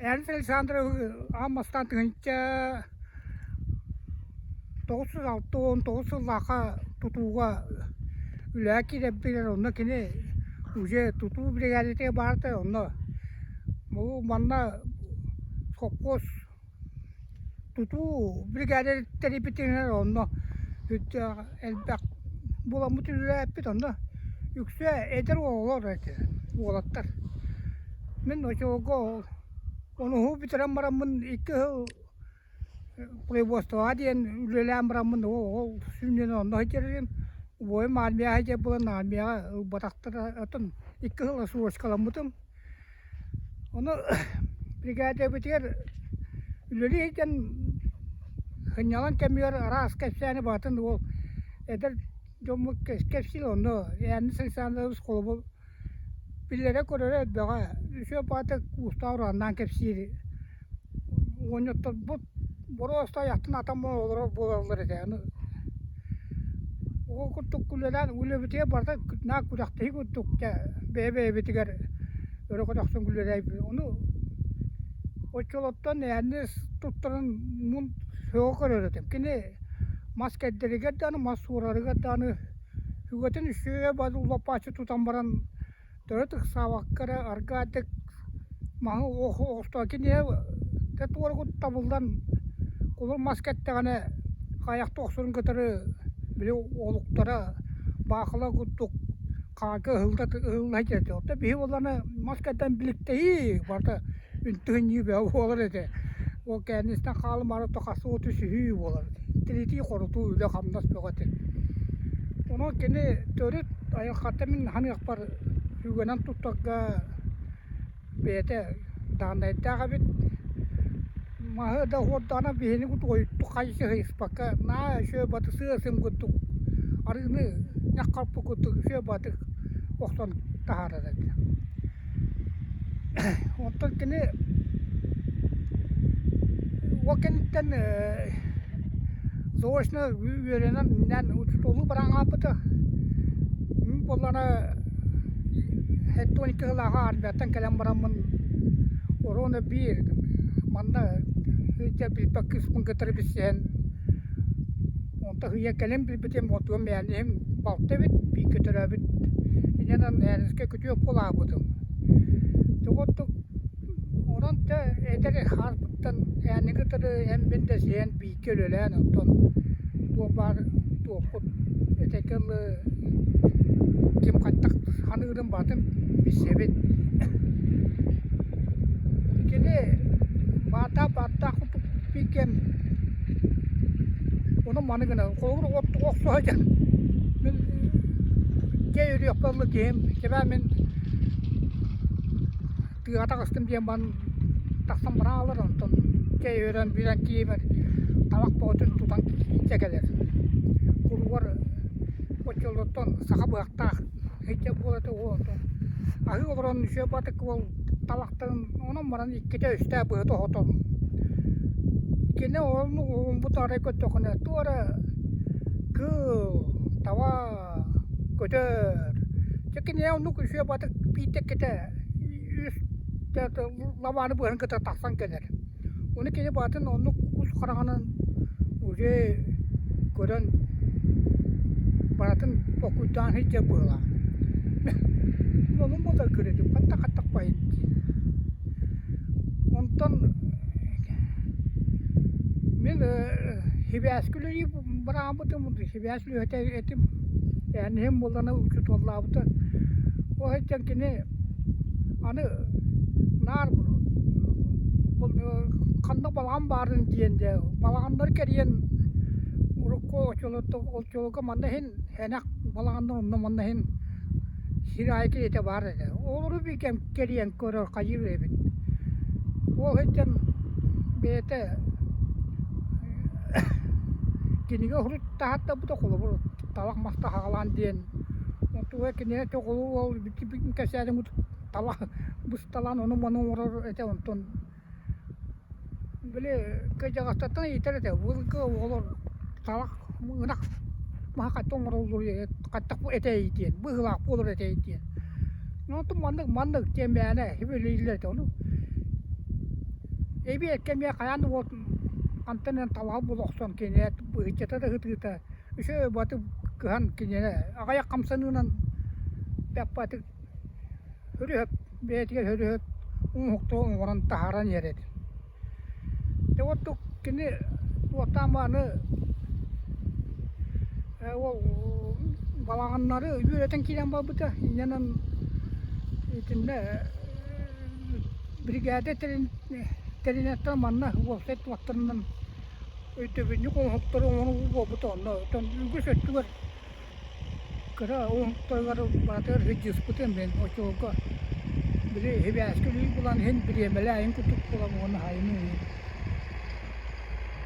Эрнст Александрович аан бастаан 1969 сыллаахха тутууга үлэҕэ киирэрбитигэр онно кини уже тутуу биригээдэтигэр баарта онно бу манна сопхуос Тутуу биригээдэ тэрийбитигэр онно сүрдээх элбэх буоламмыт үлэлээппит онно үксэ эдэр оҕолор этэ уолаттар. Мин оччолорго онуһу бүтэрэн бараммын икки сыл производствоҕа диэн үлэлээн бараммын ол сүнньүнэн онно сылдьар этим. Убайым армияҕа сылдьар буолан армияҕа ылбатахтара оттон икки сыл срочкаламмытым. Ону биригээдэбитигэр үлэлии сылдьан сынньалаҥ кэмигэр араас кэпсээни баҕатын уол эдэр дьоммут кэпсиир онно Янис Александрович холобур биллэрэ-көрөрө элбэҕэ үчүгэй баҕайытык уустаах урааннаан кэпсиир Оҕонньотторбут боруоста айахтан атан олорор буолаллар этэ. Аны ол курдук үлэлээн үлэбитигэр барыта наар күрэхтэһии курдук дьэ бэйэ-бэйэбитигэр өрө көтөхсөн үлэлээбит. Ону оччолортон ээннис туттаран мун сөҕө көрөр этим. Кини мас кэрдэригэр даҕаны, мас суурарыгар даҕаны үгэтин үчүгэй лоппааччы тутан баран Төрүт ыксаабакка эрэ аргаатык маһы оҕустуга киниэхэ туора табыллан кулун мас кэттэҕинэ хайахта охсорун кытары били олуктара баахыла курдук хаарга ыһылла ыһылла сылдьар этэ. Оттон биһи буоллаҕына мас кэрдэн биликтэһии барыта үнтү сынньыы бөҕө буолар этэ. Ол кэнниттэн хаалымаары хас уоту сүһүү буолар. Тиритии-хорутуу үлэ-хамнас бөҕө этэ. Онон кини төрүт айылҕаттан мин саныахпар үгэнэн туттарга бэйэтэ дааннайдаах эбит. Маһы да уордаҕына биһини курдук ойуттук хайыспакка наһаа үчүгэй баты сыа-сым курдук арыыны ньаххарпыт курдук үчүгэй баҕайытык охсон таһаарар этэ. Онтон кини ол кэнниттэн заочно үөрэнэн иннээн учууталлыы баран хаалбыта. Мин буоллаҕына 72 сыллааҕы армияттан кэлэн бараммын оруобуна биир манна билбэт кыыспын кытары билсиһэн Онтон ыйа кэлин билбитим, отуом Ээниһим балта эбит, бииргэ төрөөбүт инньэ Ээнискэ күтүө буолаабытым. Тугу онон да эдэр хаарбыттан Ээни кытары эн-мин дэсиһэн бииргэ үлэлээн оттон туох баар туохпут этэҥҥэ дылы ким хайдах саныырын барытын билсэбит. Кини баатаах бааттаах курдук биир кэм Ону маны гына холобур оттук охсуһа сылдьан мин дьэ өрүөхпэр дылы киһим кэбээ мин тыаҕа таҕыстым диэн баран тахсан бараалар онтон чэй өрөн бүтэн киһибэр табах бөҕөтүн тутан киирдэ кэлэр куругар оччолортон саха быһахтаах Итэ буолата уонтон аһыы олорон үчүгэй баҕайытык уол талахтарын онон баран иккитэ-үстэ быһыта оһотон кини ону уһуммут арай көрдөххүнэ туох эрэ кыыл, таба, көтөр дьэ кини оннук үчүгэй баҕайытык биирдэ иккитэ үс лабааны быһан кытта тахсан кэлэр Ону кини баатын оннук ус хараҕынан уже көрөн барытын толкуйдаан сылдьар быһыылаах. Ону буолар көрөтүм хатта-хаттах байын дии. Онтон мин сибээскэ үлэлии бараабытым, сибээс үлэһитэ этим. Эһэм буоллаҕына учууталлаабыта. Ол сылдьан кини Аны наар ханна балаҕан баарын диэн дьэ балаҕаннары кэрийэн урукку оччолорго манна иһин сэнэх балаҕаннар онно манна иһин сир аайы киһитэ баар этэ. Олору биир кэм кэрийэн көрөр хайыыр эбит. Ол сылдьан бэйэтэ кинигэ суруйтаһаттарбыта холобур талах маста хаҕалаан диэн Онтуга кинини тоҕолуу ол кэпсээтим тала бысталаан ону-маны оҥорор этэ онтон били кырдьаҕастартан ыйытар этэ былыргы оҕолор талах ынах маһа хайдах оҥороллоруй хайдах этэй диэн быһыылаах буолар этэй диэн онтон маннык маннык диэн мээнэ сүбэлииллэр этэ ону. Эбиэккэ эмиэ хайаан да буолтун хантан эрэ талаҕы була охсон кинини быһыччата да ытыыта үчүгэй баты кыһан кинини аҕыйах хамсаныынан баппатык өрүһүп бэйэтигэр өрүһүп оҥоһуктары оҥорон таһааран иһэр этим. Дьэ оттук кини туохтаан аны ол балаҕаннары үөрэтэн киирэн барбыта инньэнэн итиннэ биригээдэ тэринэттэн манна уопсай туохтарынан өйдөбүнньүк оҥоһуктары оҥоруу буолбута онно оттон үгүс өттүгэр кыра оҥоһуктарыгар барытыгар сылдьыспытым мин оччолорго били сибээскэ үлүү булан иһин бириэмэлээһин курдук буолан уонна хайыны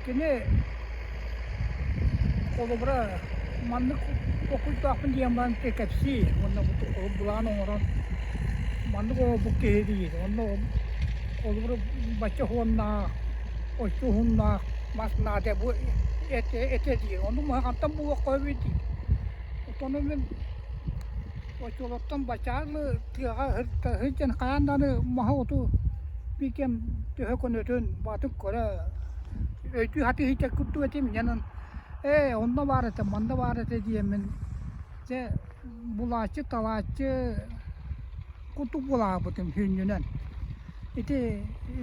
кини холобура маннык толкуйдаахпын диэн баран кэпсии уонна былаан оҥорон маннык оҥорбут киһи диир онно холобура бачча уһуннаах оччо уһуннаах мас наада бу этэ этэ диир ону хантан булуохха сөбүй диир ону мин оччолортон баччаалы тыаҕа сылдьан хайаан даҕаны маһы оту биир кэм төһө көнөтүн баатын көрө өйдүү сатыы сылдьар курдук этим инньэ ээ онно баар этэ манна баар этэ диэммин дьэ булааччы талааччы курдук булаабытым сүнньүнэн ити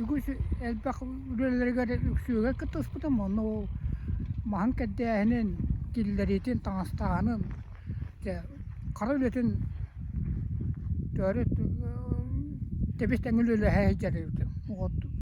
үгүс элбэх үлэлэригэр үксүгэр кыттыспытым онно ол маһын кэрдээһинин киллэриитин таҥастааһынын дьэ хара үлэтин төрүт тэбис тэҥ үлэлэһэ сылдьар эбитим.